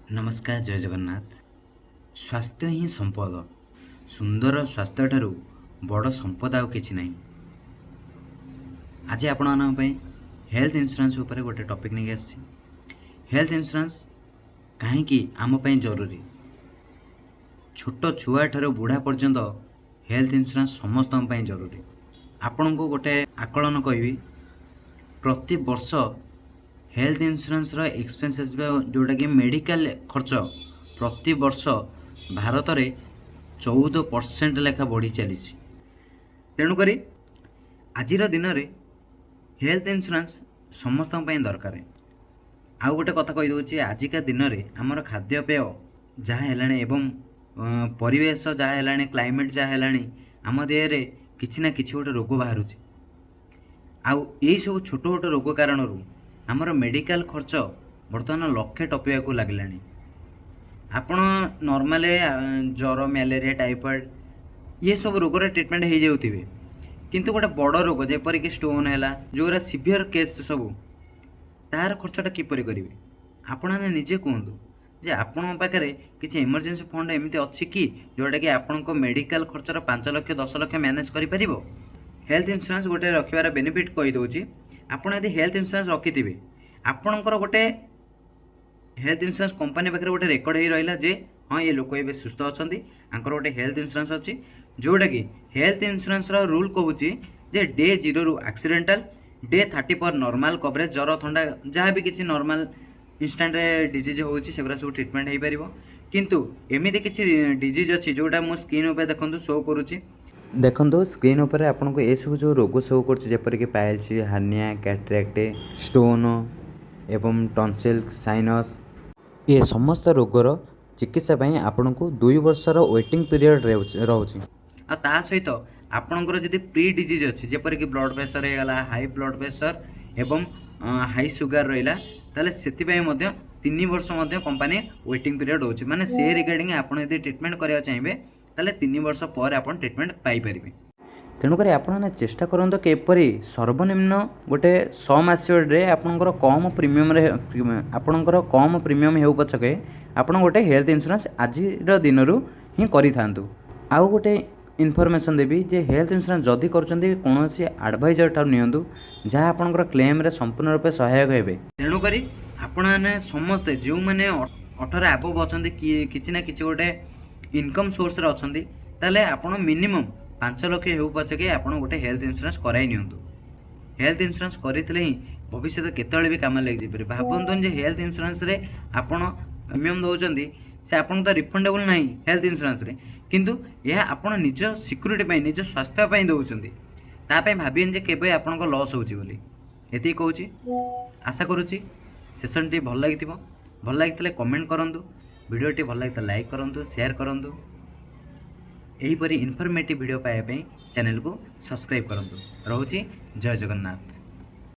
ନମସ୍କାର, ଜୟ ଜଗନ୍ନାଥ। ସ୍ୱାସ୍ଥ୍ୟ ହିଁ ସମ୍ପଦ। ସୁନ୍ଦର ସ୍ୱାସ୍ଥ୍ୟଠାରୁ ବଡ଼ ସମ୍ପଦ ଆଉ କିଛି ନାହିଁ। ଆଜି ଆପଣମାନଙ୍କ ପାଇଁ ହେଲ୍ଥ ଇନ୍ସୁରାନ୍ସ ଉପରେ ଗୋଟେ ଟପିକ୍ ନେଇକି ଆସିଛି। ହେଲ୍ଥ ଇନ୍ସୁରାନ୍ସ କାହିଁକି ଆମ ପାଇଁ ଜରୁରୀ? ଛୋଟ ଛୁଆଠାରୁ ବୁଢ଼ା ପର୍ଯ୍ୟନ୍ତ ହେଲ୍ଥ ଇନ୍ସୁରାନ୍ସ ସମସ୍ତଙ୍କ ପାଇଁ ଜରୁରୀ। ଆପଣଙ୍କୁ ଗୋଟେ ଆକଳନ କହିବି, ପ୍ରତିବର୍ଷ ହେଲ୍ଥ ଇନ୍ସୁରାନ୍ସର ଏକ୍ସପେନ୍ସେସ୍ ବା ଯେଉଁଟାକି ମେଡ଼ିକାଲ ଖର୍ଚ୍ଚ ପ୍ରତିବର୍ଷ ଭାରତରେ 14% ଲେଖା ବଢ଼ି ଚାଲିଛି। ତେଣୁକରି ଆଜିର ଦିନରେ ହେଲ୍ଥ ଇନ୍ସୁରାନ୍ସ ସମସ୍ତଙ୍କ ପାଇଁ ଦରକାର। ଆଉ ଗୋଟେ କଥା କହିଦେଉଛି, ଆଜିକା ଦିନରେ ଆମର ଖାଦ୍ୟପେୟ ଯାହା ହେଲାଣି ଏବଂ ପରିବେଶ ଯାହା ହେଲାଣି, କ୍ଲାଇମେଟ୍ ଯାହା ହେଲାଣି, ଆମ ଦେହରେ କିଛି ନା କିଛି ଗୋଟେ ରୋଗ ବାହାରୁଛି। ଆଉ ଏଇସବୁ ଛୋଟ ଛୋଟ ରୋଗ କାରଣରୁ ଆମର ମେଡ଼ିକାଲ ଖର୍ଚ୍ଚ ବର୍ତ୍ତମାନ ଲକ୍ଷେ ଟପିବାକୁ ଲାଗିଲାଣି। ଆପଣ ନର୍ମାଲି ଜ୍ୱର, ମ୍ୟାଲେରିଆ, ଟାଇଫଏଡ଼୍ ଇଏ ସବୁ ରୋଗର ଟ୍ରିଟମେଣ୍ଟ ହେଇଯାଉଥିବେ, କିନ୍ତୁ ଗୋଟେ ବଡ଼ ରୋଗ ଯେପରିକି ଷ୍ଟୋନ୍ ହେଲା, ଯେଉଁଗୁଡ଼ା ସିଭିଅର୍ କେସ୍ ସବୁ, ତାହାର ଖର୍ଚ୍ଚଟା କିପରି କରିବେ? ଆପଣମାନେ ନିଜେ କୁହନ୍ତୁ ଯେ ଆପଣଙ୍କ ପାଖରେ କିଛି ଏମର୍ଜେନ୍ସି ଫଣ୍ଡ ଏମିତି ଅଛି କି, ଯେଉଁଟାକି ଆପଣଙ୍କ ମେଡ଼ିକାଲ ଖର୍ଚ୍ଚର 5 ଲକ୍ଷ, 10 ଲକ୍ଷ ମ୍ୟାନେଜ୍ କରିପାରିବ? ହେଲ୍ଥ ଇନ୍ସୁରାନ୍ସ ଗୋଟେ ରଖିବାର ବେନିଫିଟ୍ କହିଦେଉଛି। ଆପଣ ଯଦି ହେଲ୍ଥ ଇନ୍ସୁରାନ୍ସ ରଖିଥିବେ, ଆପଣଙ୍କର ଗୋଟେ ହେଲ୍ଥ ଇନ୍ସୁରାନ୍ସ କମ୍ପାନୀ ପାଖରେ ଗୋଟେ ରେକର୍ଡ଼ ହେଇ ରହିଲା ଯେ ହଁ, ଏ ଲୋକ ଏବେ ସୁସ୍ଥ ଅଛନ୍ତି, ୟାଙ୍କର ଗୋଟେ ହେଲ୍ଥ ଇନ୍ସୁରାନ୍ସ ଅଛି। ଯେଉଁଟାକି ହେଲ୍ଥ ଇନ୍ସୁରାନ୍ସର ରୁଲ୍ କହୁଛି ଯେ ଡେ 0ରୁ ଆକ୍ସିଡେଣ୍ଟାଲ, ଡେ 30 ପରେ ନର୍ମାଲ କଭରେଜ୍, ଜ୍ୱର, ଥଣ୍ଡା, ଯାହା ବି କିଛି ନର୍ମାଲ ଇନଷ୍ଟାଣ୍ଟ ଡିଜିଜ୍ ହେଉଛି, ସେଗୁଡ଼ା ସବୁ ଟ୍ରିଟମେଣ୍ଟ ହେଇପାରିବ। କିନ୍ତୁ ଏମିତି କିଛି ଡିଜିଜ୍ ଅଛି, ଯେଉଁଟା ମୁଁ ସ୍କ୍ରିନ୍ ଉପରେ ଦେଖନ୍ତୁ ଶୋ କରୁଛି। ଦେଖନ୍ତୁ, ସ୍କ୍ରିନ୍ ଉପରେ ଆପଣଙ୍କୁ ଏସବୁ ଯେଉଁ ରୋଗ ଶୋ କରୁଛି, ଯେପରିକି ପାଇଲ୍ସ, ହାର୍ନିଆ, କ୍ୟାଟ୍ରାକ୍ଟ, ଷ୍ଟୋନ୍ ଏବଂ ଟନସିଲ୍, ସାଇନସ୍, ଏ ସମସ୍ତ ରୋଗର ଚିକିତ୍ସା ପାଇଁ ଆପଣଙ୍କୁ 2 ବର୍ଷର ୱେଟିଂ ପିରିୟଡ଼ ରହୁଛି। ଆଉ ତା ସହିତ ଆପଣଙ୍କର ଯଦି ପ୍ରି ଡିଜିଜ୍ ଅଛି, ଯେପରିକି ବ୍ଲଡ଼ ପ୍ରେସର ହେଇଗଲା, ହାଇ ବ୍ଲଡ଼ ପ୍ରେସର ଏବଂ ହାଇ ସୁଗାର ରହିଲା, ତାହେଲେ ସେଥିପାଇଁ ମଧ୍ୟ 3 ବର୍ଷ ମଧ୍ୟ କମ୍ପାନୀ ୱେଟିଂ ପିରିୟଡ଼ ରହୁଛି। ମାନେ ସେ ରିଗାର୍ଡ଼ିଂ ଆପଣ ଯଦି ଟ୍ରିଟମେଣ୍ଟ କରିବାକୁ ଚାହିଁବେ, ତାହେଲେ 3 ବର୍ଷ ପରେ ଆପଣ ଟ୍ରିଟମେଣ୍ଟ ପାଇପାରିବେ। ତେଣୁକରି ଆପଣମାନେ ଚେଷ୍ଟା କରନ୍ତୁ କିପରି ସର୍ବନିମ୍ନ ଗୋଟେ ସମ୍ ଆସିଓର୍ଡ଼ରେ ଆପଣଙ୍କର କମ୍ ପ୍ରିମିୟମରେ, ଆପଣଙ୍କର କମ୍ ପ୍ରିମିୟମ୍ ହେଉ ପଛକେ, ଆପଣ ଗୋଟେ ହେଲ୍ଥ ଇନ୍ସୁରାନ୍ସ ଆଜିର ଦିନରୁ ହିଁ କରିଥାନ୍ତୁ। ଆଉ ଗୋଟେ ଇନଫର୍ମେସନ୍ ଦେବି ଯେ ହେଲ୍ଥ ଇନ୍ସୁରାନ୍ସ ଯଦି କରୁଛନ୍ତି, କୌଣସି ଆଡ଼ଭାଇଜର ଠାରୁ ନିଅନ୍ତୁ, ଯାହା ଆପଣଙ୍କର କ୍ଲେମ୍ରେ ସମ୍ପୂର୍ଣ୍ଣ ରୂପେ ସହାୟକ ହେବେ। ତେଣୁକରି ଆପଣମାନେ ସମସ୍ତେ ଯେଉଁମାନେ 18 ଆବୋଭ୍ ଅଛନ୍ତି କି କିଛି ନା କିଛି ଗୋଟେ ଇନକମ୍ ସୋର୍ସରେ ଅଛନ୍ତି, ତାହେଲେ ଆପଣ ମିନିମମ୍ 5 ଲକ୍ଷ ହେଉ ପଛକେ ଆପଣ ଗୋଟେ ହେଲ୍ଥ ଇନ୍ସୁରାନ୍ସ କରାଇ ନିଅନ୍ତୁ। ହେଲ୍ଥ ଇନ୍ସୁରାନ୍ସ କରିଥିଲେ ହିଁ ଭବିଷ୍ୟତ କେତେବେଳେ ବି କାମରେ ଲାଗିଯାଇପାରିବ। ଭାବନ୍ତୁନି ଯେ ହେଲ୍ଥ ଇନ୍ସୁରାନ୍ସରେ ଆପଣ ପ୍ରିମିୟମ୍ ଦେଉଛନ୍ତି, ସେ ଆପଣଙ୍କୁ ତ ରିଫଣ୍ଡେବଲ୍ ନାହିଁ ହେଲ୍ଥ ଇନ୍ସୁରାନ୍ସରେ, କିନ୍ତୁ ଏହା ଆପଣ ନିଜ ସିକ୍ୟୁରିଟି ପାଇଁ, ନିଜ ସ୍ୱାସ୍ଥ୍ୟ ପାଇଁ ଦେଉଛନ୍ତି। ତା ପାଇଁ ଭାବିବେନି ଯେ କେବେ ଆପଣଙ୍କ ଲସ୍ ହେଉଛି ବୋଲି। ଏତିକି କହୁଛି। ଆଶା କରୁଛି ସେସନ୍ଟି ଭଲ ଲାଗିଥିବ। ଭଲ ଲାଗିଥିଲେ କମେଣ୍ଟ କରନ୍ତୁ, ଭିଡ଼ିଓଟି ଭଲ ଲାଗିଥିଲେ ଲାଇକ୍ କରନ୍ତୁ, ସେୟାର କରନ୍ତୁ। ଏହିପରି ଇନଫର୍ମେଟିଭ୍ ଭିଡ଼ିଓ ପାଇବା ପାଇଁ ଚ୍ୟାନେଲକୁ ସବସ୍କ୍ରାଇବ୍ କରନ୍ତୁ। ରହୁଛି, ଜୟ ଜଗନ୍ନାଥ।